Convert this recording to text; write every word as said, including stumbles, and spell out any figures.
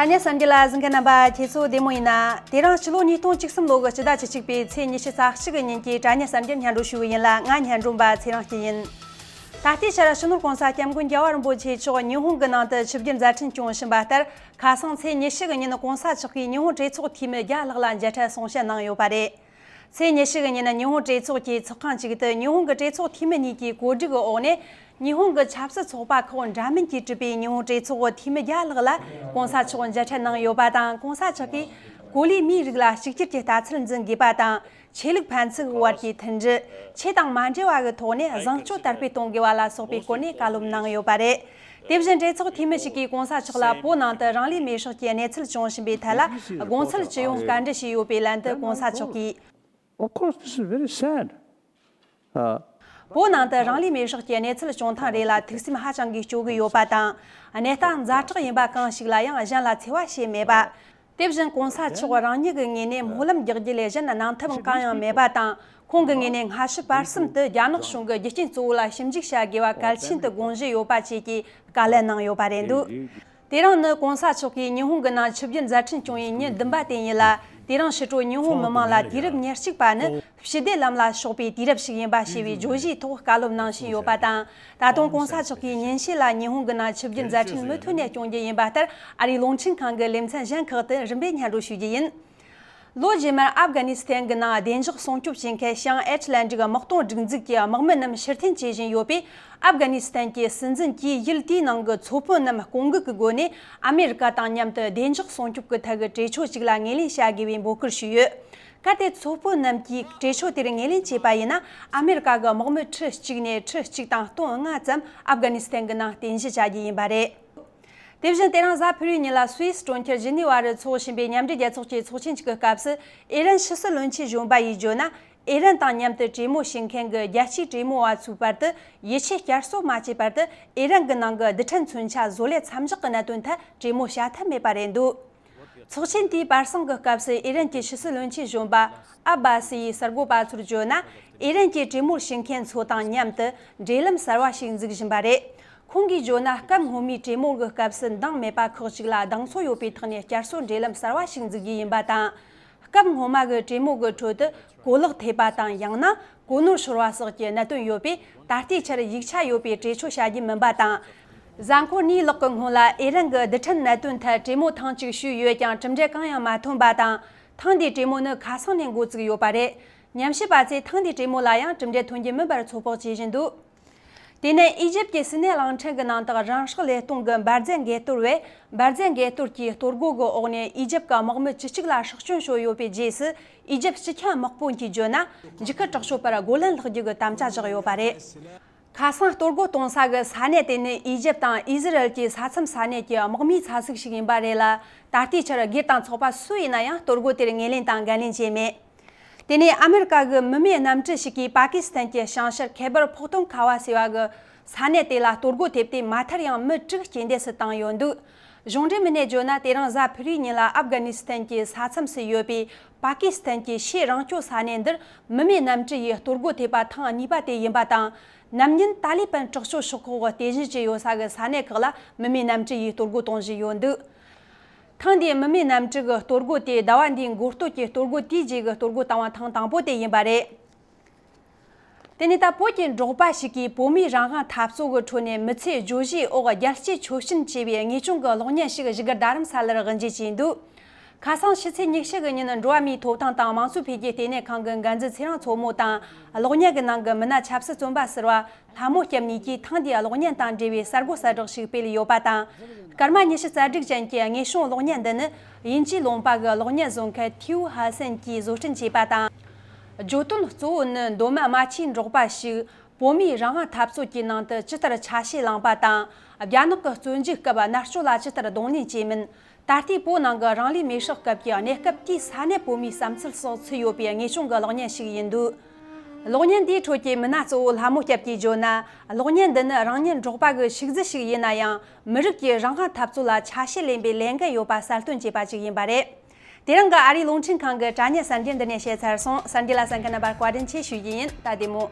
དྲ་བརྙན་གསར་འགྱུར་ལ་གཟིགས་མཁན་རྣམ་པ་ཁྱེད་ཚོ་བདེ་མོ་ཡིན་ན། དེ་རིང་ཕྱི་ལོ་ཉིས་སྟོང་བཅུ་གསུམ་ལོ་གི་སྤྱི་ཟླ་བཅུ་གཅིག་པའི་ཚེས་ཉི་ཤུ་རྩ་གཅིག་གི་ཉིན་གྱི་དྲ་བརྙན་གསར་འགྱུར་སྙན་སྒྲོན་ཞུ་གི་ཡིན་ལ། ང་སྙན་སྒྲོན་པ་ཚེ་རིང་སྐྱིད་ཡིན། ད་ལྟའི་ཆར་སྤྱི་ནོར་༸གོང་ས་༸སྐྱབས་མགོན་རྒྱལ་བ་རིན་པོ་ཆེ་མཆོག་ཉི་ཧོང་གི་ནང་དུ་ཆིབས་བསྒྱུར་མཛད་འཕྲིན་སྐྱོང་བཞིན་པ་ལྟར། ཁ་སང་ཚེས་ཉི་ཤུ་གི་ཉིན་༸གོང་ས་མཆོག་གིས་ཉི་ཧོང་གྲོས་ཚོགས་འཐུས་མི་བརྒྱ་ལྷག་ལ་མཇལ་འཕྲད་གསུང་བཤད་གནང་ཡོད་པ་རེད། ཚེས་ཉི་ཤུ་གི་ཉིན་ཉི་ཧོང་གྲོས་ཚོགས་ཀྱི་ཚོགས་ཁང་གཅིག་ཏུ་ཉི་ཧོང་གི་གྲོས་ཚོགས་འཐུས་མི་གཉིས་ཀྱི་གོ་སྒྲིག་གི་འོག་ནས། ཉི་ཧོང་གི་ཆབ་སྲིད་ཚོགས་པ་ཁག་འདྲ་མིན་གྱིས་གྲུབ་པའི་ཉི་ཧོང་གྲོས་ཚོགས་འཐུས་མི་བརྒྱ་ལྷག་ལ་༸གོང་ས་མཆོག་མཇལ་འཕྲད་གནང་ཡོད་པ་དང་། ༸གོང་ས་མཆོག་གིས་གོ་ལའི་མིའི་རིགས་ལ་གཅིག་གྱུར་གྱི་ལྟ་ཚུལ་འཛིན་དགོས་པ་དང་། ཆོས་ལུགས་ཕན་ཚུན་བར་གྱི་མཐུན་སྒྲིལ། ཆོས་དང་མ་འབྲེལ་བ་གི་ཐོག་ནས་བཟང་སྤྱོད་དར་སྤེལ་གཏོང་དགོས་པ་ལ་སོགས་པའི་སྐོར་ནས་བཀའ་སློབ་གནང་ཡོད་པ་རེད། དེ་བཞིན་གྲོས་ཚོགས་འཐུས་མི་ཞིག་གིས་༸གོང་ས་མཆོག་ལ་བོད་ནང་དུ་རང་ལུས་མེར་སྲེག་གི་གནས་ཚུལ་བྱུང་བཞིན་པའི་ཐད་ལ་དགོངས་ཚུལ་ཅི་ཡོང་བཀའ་འདྲི་ཞུས་ཡོད་པའི་ལན་དུ་༸གོང་ས་མཆོག་གིས། Of course, this is very sad. བོད་ནང་དུ་རང་ལུས་མེར་སྲེག་གི་གནས་ཚུལ་བྱུང་ཐེངས་རེ་ལ་ཐུགས་སེམས་ཧ་ཅང་གིས་སྐྱོ་གི་ཡོད་པ་དང་། གནས་སྟངས་ཛ་དྲག་ཡིན་པ་གང་ཞིག་ལ་ཡང་གཞན་ལ་འཚེ་བ་བྱས་མེད་པ། དེ་བཞིན་༸གོང་ས་མཆོག་རང་ཉིད་ཀྱི་ངོས་ནས་སྨོན་ལམ་རྒྱག་རྒྱུ་ལས་གཞན་གནང་ཐབས་གང་ཡང་མེད་པ་དང་། ཁོང་གི་ངོས་ནས་སྔ་ཕྱི་བར་གསུམ་དུ་རྒྱ་ནག་གཞུང་གི་རྒྱུ་རྐྱེན་གཙོ་བོ་ལ་ཞིབ་འཇུག་བྱ་དགོས་པ་གལ་ཆེན་དུ་དགོངས་བཞེས་ཡོད་པ་བཅས་ཀྱི་བཀའ་ལན་གནང་ཡོད་པ་རེད་འདུག་དེ་རིང་ནི་༸གོང་ས་མཆོག་གིས་ཉི་ཧོང་གི་ནང་ཆིབས་བསྒྱུར་མཛད་འཕྲིན་བྱུང་བའི་ཉིན་བདུན་པ་དེ་ཡིན་ལ། དེ་རིང་ཕྱི་དྲོ་ཉི་ཧོང་མི་མང་ལ་དུས་རབས་ཉེར་གཅིག་པ་ནི་ཞི་བདེ་ལམ་ལ་ཕྱོགས་པའི་དུས་རབས་ཤིག་ཡིན་པ་ཞེས་པའི་བརྗོད་གཞིའི་ཐོག་བཀའ་སློབ་གནང་བཞིན་ཡོད་པ་དང་། ད་དུང་༸གོང་ས་མཆོག་གིས་ཉིན་ཤས་ལ་ཉི་ཧོང་གི་ནང་ཆིབས་བསྒྱུར་མཛད་འཕྲིན་མུ་མཐུད་ནས་སྐྱོང་རྒྱུ་ཡིན་པ་ལྟར། ཨ་རིའི་རླུང་འཕྲིན་ཁང་གི་ལེ་ཚན་གཞན་ཁག་ཏུ་རིམ་པས་སྙན་སྒྲོན་ཞུ་རྒྱུ་ཡིན། ལོ་རྗེས་མར་ཨབ་གྷ་ནི་སི་ཐན་གྱི་ནང་བདེ་འཇགས་སྲུང་སྐྱོབ་བྱེད་མཁན་བྱང་ཨེཊ་ལན་ཊིག་དམག་དོན་སྒྲིག་འཛུགས་ཀྱི་དམག་མི་རྣམས་ཕྱིར་འཐེན་བྱེད་བཞིན་ཡོད་པས། ཨབ་གྷ་ནི་སི་ཐན་གྱི་སྲིད་འཛིན་གྱིས་ཡུལ་དེའི་ནང་གི་ཚོ་དཔོན་རྣམས་སྐུ་འགུག་གི་སྒོ་ནས་ཨ་མེ་རི་ཀ་དང་མཉམ་དུ་བདེ་འཇགས་སྲུང་སྐྱོབ་ཀྱི་ཐད་ཀྱི་གྲོས་ཆོད་ཅིག་ལ་ངོས་ལེན་བྱ་དགོས་པའི་འབོད་སྐུལ་ཞུས་ཡོད། གལ་ཏེ་ཚོ་དཔོན་རྣམས་ཀྱིས་གྲོས་ཆོད་དེར་ངོས་ལེན་བྱས་པ་ཡིན་ན། ཨ་མེ་རི་ཀ་གི་དམག་མི་ཁྲི་གཅིག་ནས་ཁྲི་གཅིག་དང་སྟོང་ལྔ་ཙམ་ཨབ་གྷ་ནི་སི་ཐན་གྱི་ནང་རྟེན་གཞི་བྱ་རྒྱུ་ཡིན་པ་རེད། དེ་བཞིན་དེ་རིང་གཟའ་ཕུར་བུའི་ཉིན་ལ་སུད་སི་གྲོང་ཁྱེར་ཇི་ནི་ཝ་རུ་འཚོགས་བཞིན་པའི་མཉམ་འབྲེལ་རྒྱལ་ཚོགས་ཀྱི་ཚོགས་ཆེན་གཅིག་གི་སྐབས་སུ། ཨེ་རན་ཕྱི་སྲིད་བློན་ཆེན་གཞོན་པ་ཡིས་བརྗོད་ན། ཨེ་རན་དང་མཉམ་དུ་གྲོས་མོལ་བྱེད་མཁན་གྱི་རྒྱལ་སྤྱིའི་གྲོས་མོལ་བ་ཚོའི་བར་དུ་ཡིད་ཆེས་བསྐྱར་གསོ་མ་བྱས་བར་དུ། ཨེ་རན་གྱི་ནང་གི་རྡུལ་ཕྲན་མཚོན་ཆ་བཟོ་ལས་མཚམས་འཇོག་གི་གནད་དོན་ཐད་གྲོས་མོལ་བྱ་ཐབས་མེད་པ་རེད་འདུག་ཚོགས་ཆེན་དེའི་བར་གསེང་གི་སྐབས་སུ་ཨི་རན་གྱི་ཕྱི་སྲིད་བློན་ཆེན་གཞོན་པ་ཨ་བྷ་སི་ཡིས་གསར་འགོད་པ་ཚོར་བརྗོད་ན། ཨི་རན་གྱི་གྲོས་མོལ་བྱེད་མཁན་ཚོ་དང་མཉམ་དུ་འབྲེལ་ལམ་གསར་བ་ཞིག་འཛུགས་བཞིན་པ་རེད། ཁོང་གིས་བརྗོད་ན། སྐབས་སྔོན་མའི་གྲོས་མོལ་གྱི་སྐབས་སུ་འདང་མེད་པ་ཁག་ཅིག་ལ་གདེང་ཚོད་ཡོད་པའི་ཐོག་ནས་བསྐྱར་གསོ་འབྲེལ་ལམ་གསར་བ་ཞིག་འཛུགས་རྒྱུ་ཡིན་པ་དང་། སྐབས་སྔོན་མ་གི་གྲོས་མོལ་གྱི་ཁྲོད་དུ་གོ་ལག་ཐེབས་པ་དང་། ཡང་ན་གོ་ནོར་ཤོར་བ་སོགས་ཀྱི་གནད་དོན་ཡོད་པས། ད་ལྟའི་ཆར་ཡིག་ཆ་ཡོད་པའི་གྲོས་ཆོད་བྱ་རྒྱུ་མིན་པ་དང་། གཟའ་འཁོར་གཉིས་ལྷག་གི་སྔོན་ལ་ཨི་རན་གྱི་རྡུལ་ཕྲན་གནད་དོན་ཐད་གྲོས་མོལ་ཐེངས་གཅིག་ཞུས་ཡོད་ཀྱང་། གྲུབ་འབྲས་གང་ཡང་མ་ཐོན་པ་དང་། ཐེངས་འདིའི་གྲོས་མོལ་ནི་ཁ་སང་ནས་འགོ་བཙུགས་ཡོད་པ་རེད། ཉམས་ཞིབ་པ་ཚོས་ཐེངས་འདིའི་གྲོས་མོལ་ལ་ཡང་གྲུབ་འབྲས་ཐོན་རྒྱུ་མིན་པར་ཚོད་དཔག་བྱེད་བཞིན་འདུག་དེ་ནས་ཨི་ཇིབ་ཀྱི་སི་ནེ་གླིང་ཕྲན་གྱི་ནང་དུ་རང་སྲོག་བློས་གཏོང་གི་འབར་རྫས་འགས་གཏོར་བས། འབར་རྫས་འགས་གཏོར་གྱི་གཏོར་རྒོལ་གྱི་འོག་ནས་ཨི་ཇིབ་ཀྱི་དམག་མི་བཅུ་གཅིག་ལ་སྲོག་སྐྱོན་བྱུང་ཡོད་པའི་རྗེས་སུ། ཨི་ཇིབ་སྤྱི་ཁྱབ་དམག་དཔོན་གྱིས་བརྗོད་ན། འཇིགས་སྐུལ་དྲག་སྤྱོད་པར་རྒོལ་ལན་སློག་རྒྱུ་གི་དམ་བཅའ་བཞག་ཡོད་པ་རེད། ཁ་སང་གཏོར་རྒོལ་གཏོང་ས་གི་ས་གནས་དེ་ནི་ཨི་ཇིབ་དང་ཨི་ཟི་རལ་གྱི་ས་མཚམས་ས་གནས་ཀྱི་དམག་མིའི་ཚ་ཟིག་ཞིག་ཡིན་པ་རེད་ལ། ད་ལྟའི་ཆར་སྒེར་དང་ཚོགས་པ་སུ་ཡིན་ན་ཡང་གཏོར་རྒོལ་དེར་ངོས་ལེན་དང་འགན་ལེན་བྱས་མེད། དེ་ནས་ཨ་མེ་རི་ཀ་གི་མི་མེད་གནམ་གྲུ་ཞིག་གིས་པ་ཀི་སི་ཐན་གྱི་བྱང་ཤར་ཁེ་བར་ཕོག་ཐོན་ཁ་བ་ཟེར་བ་གི་ས་གནས་དེ་ལ་གཏོར་རྒོལ་ཐེབས་ཏེ། མ་མཐར་ཡང་མི་དྲུག་རྐྱེན་འདས་སུ་བཏང་ཡོད་འདུག་གཞུང་འབྲེལ་མི་སྣས་བརྗོད་ན། དེ་རིང་གཟའ་ཕུར་བུའི་ཉིན་ལ་ཨབ་གྷ་ནི་སི་ཐན་གྱི་ས་མཚམས་སུ་ཡོད་པའི་པ་ཀི་སི་ཐན་གྱི་ཕྱེད་རང་སྐྱོང་ས་གནས་འདིར་མི་མེད་གནམ་གྲུ་ཡིས་གཏོར་རྒོལ་ཐེབས་པ་ཐེངས་གཉིས་པ་དེ་ཡིན་པ་དང་། ནམ་ཉིན་ཏཱ་ལི་པན་དྲག་སྤྱོད་ཤོག་ཁག་གིས་རྟེན་གཞི་བྱས་ཡོད་ས་གི་ས་གནས་ཁག་ལ་མི་མེད་གནམ་གྲུ་ཡིས་གཏོར་རྒོལ་གཏོང་བཞིན་ཡོད་འདུག་ཐེངས་འདིའི་མི་མེད་གནམ་གྲུ་གི་གཏོར་རྒོལ་དེ་ཟླ་བ་འདིའི་འགོ་སྟོད་ཀྱི་གཏོར་རྒོལ་དེའི་རྗེས་ཀྱི་གཏོར་རྒོལ་བཏང་བ་ཐེངས་དང་པོ་དེ་ཡིན་པ་རེད། དེ་ནས་ད་བོད་ཀྱི་འབྲོག་པ་ཞིག་གིས་བོད་མིའི་རང་དབང་འཐབ་རྩོད་ཀྱི་ཁྲོད་ནས་མི་ཚེ་བརྗོད་གཞིའི་འོག་རྒྱལ་གཅེས་ཆོད་སེམས་ཅེས་པའི་ངེས་སྐྱོན་གྱི་གློག་བརྙན་ཞིག་བཞུགས་སྒར་རྡ་རམ་ས་ལར་དབུ་འབྱེད་བྱས་འདུག་ཁ་སང་ཕྱི་ཚེས་ཉི་ཤུ་གི་ཉིན། འགྲོ་བ་མིའི་ཐོབ་ཐང་དང་མང་གཙོ་འཕེལ་རྒྱས་ལྟེ་གནས་ཁང་གི་འགན་འཛིན་ཚེ་རིང་མཚོ་མོ་དང་། གློག་བརྙན་གྱི་ནང་གི་མི་སྣ་ཆབ་སྲིད་བཙོན་པ་ཟུར་པ་ལྷ་མོ་སྐྱབས་གཉིས་ཀྱིས་ཐེངས་འདིའི་གློག་བརྙན་དང་འབྲེལ་བའི་གསར་འགོད་གསལ་བསྒྲགས་ཤིག་སྤེལ་ཡོད་པ་དང་། སྐར་མ་ཉི་ཤུ་རྩ་དྲུག་ཅན་གྱི་དངོས་བྱུང་གློག་བརྙན་འདི་ནི། དབྱིན་ཇིའི་ལུང་པ་གི་གློག་བརྙན་བཟོ་མཁན་ཐིའུ་ཧ་སན་གྱིས་བཟོ་སྐྲུན་བྱས་པ་དང་། བརྗོད་དོན་གཙོ་བོ་ནི། མདོ་སྨད་རྨ་ཆུའི་འབྲོག་པ་ཞིག་བོད་མིའི་རང་དབང་འཐབ་རྩོད་ཀྱི་ནང་དུ་ཇི་ལྟར་ཆ་ཤས་བླངས་པ་དང་། རྒྱ་ནག་གི་བཙོན་འཇུག་སྐབས་མནར་གཅོད་ལ་ཇི་ལྟར་གདོང་ལེན་བྱས་མིན། ད་ལྟའི་བོད་ནང་གི་རང་ལུས་མེར་སྲེག་སྐབས་ཀྱི་གནས་སྐབས་དེའི་ས་གནས་བོད་མིའི་བསམ་ཚུལ་སོགས་ཚུད་ཡོད་པའི་དངོས་བྱུང་གི་གློག་བརྙན་ཞིག་ཡིན་འདུག་གློག་བརྙན་འདིའི་ཁྲོད་ཀྱི་མི་སྣ་གཙོ་བོ་ལྷ་མོ་སྐྱབས་ཀྱིས་བརྗོད་ན། གློག་བརྙན་འདི་ནི་རང་ཉིད་འབྲོག་པ་གི་ཕྱུགས་རྫི་ཞིག་ཡིན་ན་ཡང་། མི་རིགས་ཀྱི་རང་དབང་འཐབ་རྩོད་ལ་ཆ་ཤས་ལེན་པའི་ལས་འགན་ཡོད་པ་གསལ་སྟོན་བྱས་པ་ཞིག་ཡིན་པ་རེད། དེ་རིང་གི་ཨ་རིའི་རླུང་འཕྲིན་ཁང་གི་དྲ་བརྙན་གསར་འགྱུར་འདི་ནས་བཤད་ཚར་སོང་། གསར་འགྱུར་ལ་གསན་མཁན་རྣམ་པར་བཀའ་དྲིན་ཆེ་ཞུ་རྒྱུ་ཡིན། ད་བདེ་མོ།